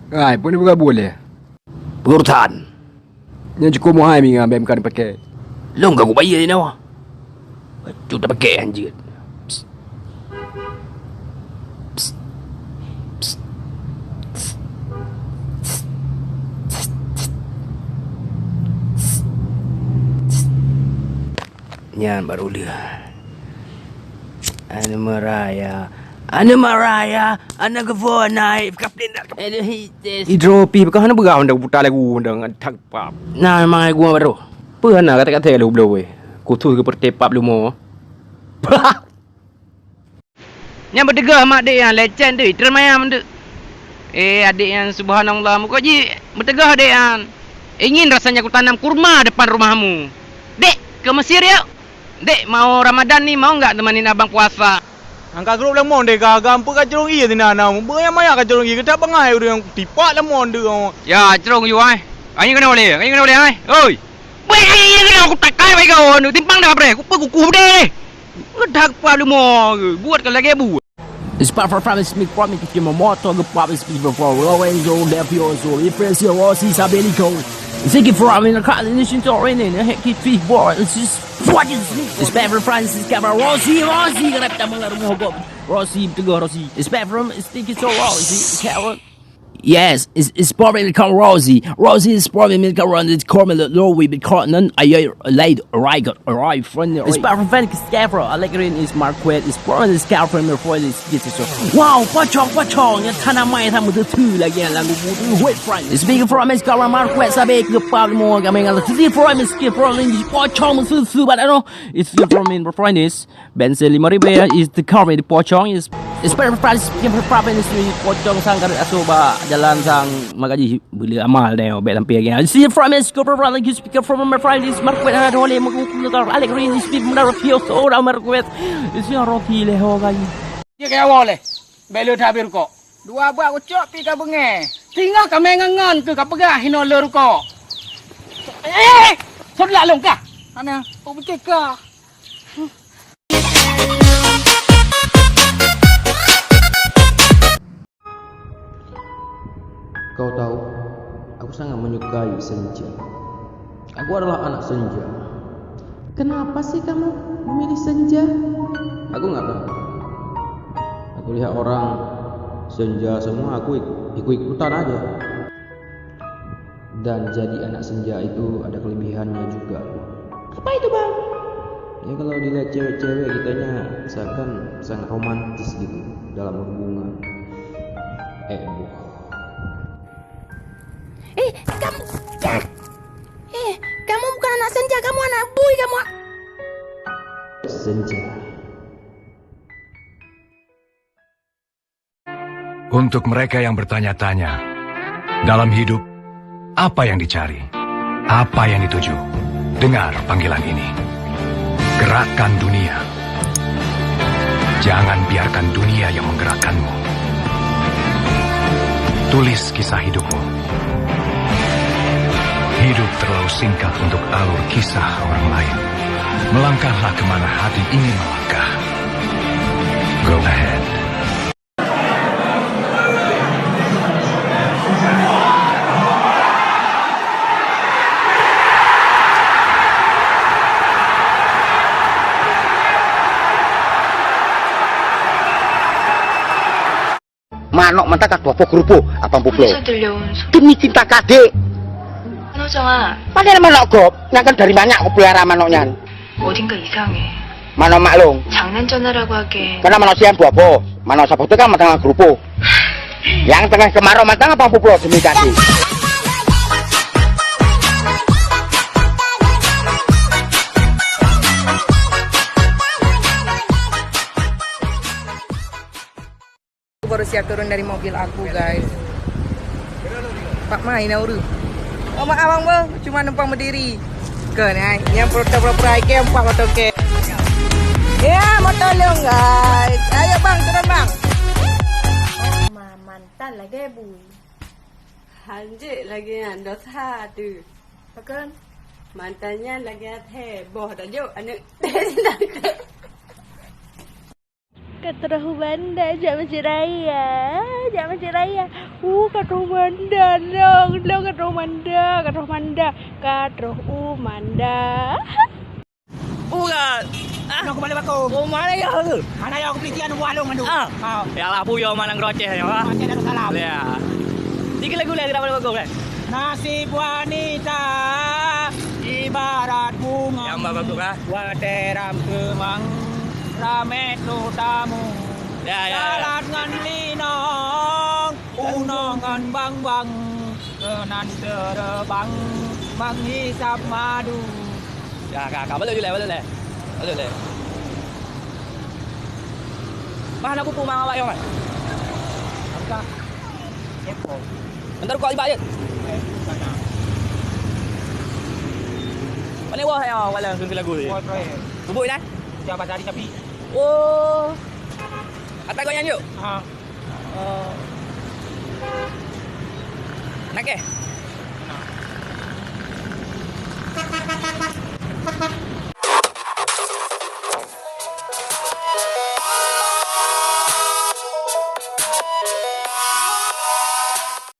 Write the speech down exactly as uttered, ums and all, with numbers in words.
Hai, peue neupeugah buet lé? Peurutan. Nyan cukôp meuhai mi ngan bèk meukat pakai. Lôn ka kubayeue inoe. Cut tapakèk hanjeuet. Psst. Psst. Psst. Nyan baru lheueh. Anu maraya, anu maraya, anu geuvo naik, kapten dak, kapten hites. Idropi, bukan hana beurah undang putar lagu undang tak pap. Nah, memang lagu baru. Peue hana kata-kata lu bloe weh. Khusus ke pertepap lu mo. Nyan beuteugoh mak dek nyan, lecen deh, termayam deh. Eh, adek nyan, subhanallah, muka ji beuteugoh dek nyan. Ingin rasanya kutanam kurma depan rumahmu. Dek, ke Mesir yuk. Dek, mau Ramadan ni, mau nggak temanin abang puasa? Angka grup lemong deh, gaga, ampun ka jurong ie sini, anak. Beuyang maya ka jurong ie, kita bangai ureueng tipak lemong deh. Ya, jurong ie, ai. Ai, kena boleh, ai, kena boleh, ai. Oi. Weh, ai, kena aku takai, baik kau, nu timpang dah, bre. Kupa kuku deh. Ngedak pap limo, buat ke lagèe buat. It's part for family speak for me, if you motor, the pop is speak for Lorenzo, Levioso, Ifresio, Rossi, Sabelico. Ziggy for me, the car, the nation to rain, and the heck, keep feet boy. It's just what is me. It's bad for Francis, Cabra, Rossi, Rossi, gonna have to run out of Rossi, to go, Rossi. It's bad for him, it's thinking so wrong, see, Carol. Yes, it's, it's probably called Rosie. Rosie is probably called Rosie. It's called me Louis because none I laid right, right friend. It's perfect. Scaffold. Allegrin is Marquette. It's probably scaffold. Before this, this is so. Wow, pocong, pocong. Yang tanah mai sama tu tu lagi yang lagu butuh. Wait, friend. It's big from it's called Marquette. Sabe ke pal mo kami ngalah. This is from it's scaffold. Pocong susu, but I don't know. It's from in friend is. Bensin lima ribu ya, is the car di pocong, is, is per-, per-, per-, per-, is di pocong sang karet asoe bak jalan sang magaji beli amal deh, bèk sampai lagi. Si from is go from like you speaker from my friend is Marquette, ada oleh mengukum letar Alec Green is speed mendar pio so dah Marquette. Is yang Rocky leh ho gai. Dia kayak awal leh. Bèk le that habéh rukok. Dua buah ucok pi ka beungèh. Singoh ka mè ngon-ngon keu ka peugah hinoe le rukok. Eh! Sot lak lôn kah? Hana, oh, beutôi kah? Kau tahu, aku sangat menyukai senja. Aku adalah anak senja. Kenapa sih kamu memilih senja? Aku nggak tahu. Aku lihat orang senja semua, aku ik-, ikut-ikutan aja. Dan jadi anak senja itu ada kelebihannya juga. Apa itu, Bang? Ya, kalau dilihat cewek-cewek, kitanya seakan sangat romantis gitu dalam berhubungan. Eh, Bu. Eh, kamu, eh, kamu bukan anak senja, kamu anak bui, kamu a- Senja. Untuk mereka yang bertanya-tanya, dalam hidup, apa yang dicari? Apa yang dituju? Dengar panggilan ini. Gerakkan dunia. Jangan biarkan dunia yang menggerakkanmu. Tulis kisah hidupmu. Hidup terlalu singkat untuk alur kisah orang lain. Melangkahlah kemana hati ingin melangkah. Go ahead. Manok mantong ka tuwoe po keurupo, apang puplo. Demi cinta kadek. Padahal manok gop, nyan kan dari banyak kupelihara manok nyan. 어딘가 이상해. Manok maklong. 장난 전화라고 하기엔. Karena manok siang buah po, manok saboh tu kan mantong keurupo. Yang tengah kemarau mantong apang puplo demi kadek. Aku baru siap turun dari mobil aku, guys. Pak mai na ureueng. Oh, maaf, Bang, Bang. Cuma numpang berdiri. Ke, ni, ai. Yang pura-pura ke, empat motor ke. Ya, motor long, guys. Ayo, Bang, turun, Bang. Oh, ma-, mantan lagèe bui. Hanjeuet lagèe nyan, dosa tu. Pakon? Mantan nyan lagèe athèe, boh tajok aneuk. Ka troh u Banda jak Masjid Raya, jak Masjid Raya. Uh, ka troh u Banda, long, long ka troh u Banda, ka troh u Banda, ka troh u Banda. Urat. Ah. Nyoe keubalek bakong. Oh, mana ya tu? Mana ya aku pelitian warung tu? Ah. Ah. Ya Allah, puyo manang Aceh nyoe, ah. Aceh Darussalam. Ya. Tiga lagu lagi dapat bakong kan? Nasib wanita ibarat bunga. Yang bagus, ah. Watèe ram keumang, ramé tamu. Ya, ya, ya. Jalan ngon linong, unoe ngon bang-bang, keunan teureubang menghisap madu. Ya, ka, ka, balek julai, balek lé. Balek lé. Bah, na pupu mang awak yong, kan? Angka. Epo. Bentar kok ibak je. Eh, sana. Mana wah ya, wala lagu ni. Wah, terakhir. Bubuk dah? Siapa tadi tapi? Oh. Atas kau nyanyi yuk? Ha. Oh. Nak ke?